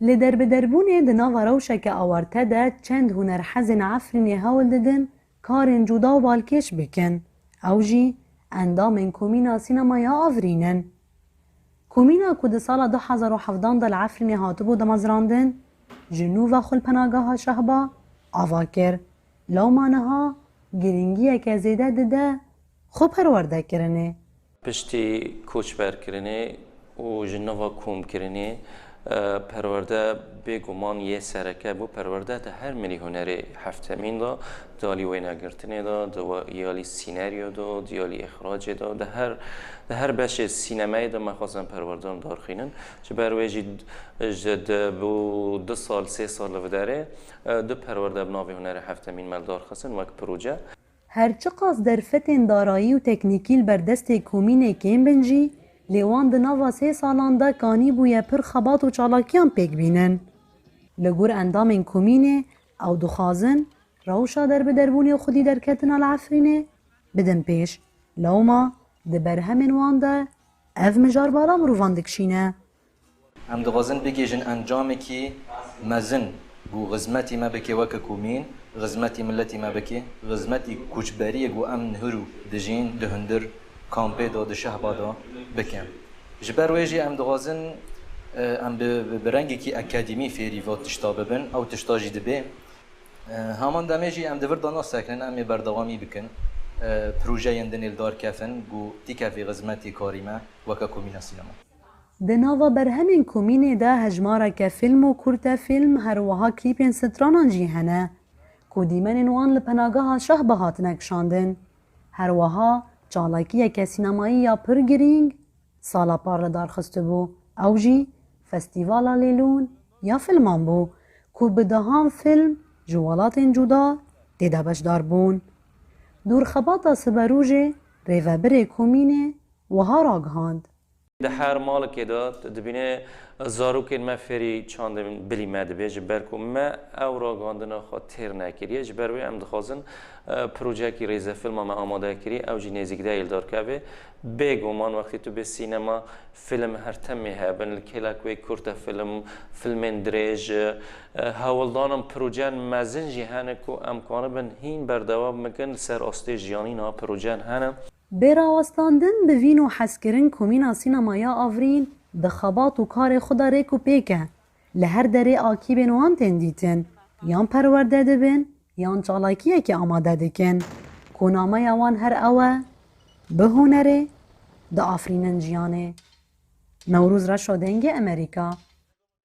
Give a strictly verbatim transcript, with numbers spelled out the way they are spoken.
Li derbiderbûnê di nava rewşeke awarte de çend hunerhezên Efrînê hewl didin karên cuda û balkêş bikin. Ew jî endamên Komîna Sînemayî ya Afrîn in. Komîna ku di sala du hezar û hevdan de li Efrînê hatibû damezrandin, ji nû ve xwe li Penageha Şehba ava kir. Lewma niha girîngiyeke zêde dide xwe perwerdekirinê. Piştî koçberkirinê û ji nava komkirinê, e, perwerde bêguman yê sereke bû. Perwerde di her milî hunerê heftemîn de, di alî wênegirtinê de, di wa-, alî sîneryo de, di alî îxracê de, di her, di her beşê sînemeyê de me xwestin perwerdan darxînin. Ji ber wê jî ji di, bû du sal, sê sal li viderê, e, du perwerde bi navê hunerê heftemîn me li dar xistin wek proje. Her çiqas derfetên darayî û teknîkî li ber destê komînê kêm bin jî, lê wan di nava sê salan de kanîbûye pir xebat û çalakiyan pêk bînin. Li gor endamên komînê, ew dixwazin rewşa derbiderbûnê û xwedî derketina li Efrînê bidin pêş. Lewma di berhemên wan de ev mijar bala mirovan dikişîne. Em dixwazin bigihîjin encamekî mezin ku xizmetî me bike weke komîn, xizmetî miletî me bike, xizmetî koçberiyê ku em niha dijîn di hundir kampê de, di şehba de bikin. Ji ber wê jî em dixwazin, e, em bi, bi, bi rengekî akademî fêrî va tişta bibin, ew tişta jî dibe. E, heman demê jî em di vir de nasekinin, em ê berdewamî bikin. E, projeyên din ê li dar kevin ku tîkevî xizmetî karî me weke komîna sînema. Di nava berhemên komînê de hejmareke fîlm û kurtefîlm, her wiha klîpên stranan jî hene, ku dîmenên wan li Penageha Şehba hatine kişandin. Her wiha çalakiyeke sînemayî ya pir girîng sala par li dar xistibû, ew jî Festîvala Lêlûn ya fîlman bû, ku bi dehan fîlm ji welatên cuda tê de beşdar bûn. Dûrxebata Siberûjê, rêvebirê komînê, wiha ragihand. Di her malekê de dibîne zarokên me fêrî çandên bilî me dibe, ji ber ku me ew ragihandina xwe têr nekiriye. Ji ber wê em dixwazin, e, projeyekî rêzefîlma me amade kirî, ew jî nêzîk de yê li dar keve. Bêguman wextê tu bê sînema, fîlm her temê hebin, li kêlek wê kurtefîlm, fîlmên dirêj, e, hewldanan projeyên mezin jî hene ku em kanibin hîn berdewam bikin li ser astê jiyanîna, projeyên hene. Bê rawestandin bi vîn û hezkirin Komîna Sînema ya Afrîn di xebat û karê xwe de rêk û pêk e. Li her derê akîbên wan tên dîtin, yan perwerde dibin, yan çalakiyekê amade dikin, ku nameya wan her ew e, bi hunerê diafrînin jiyanê. Newroz Reşo, Dengê Emerîka.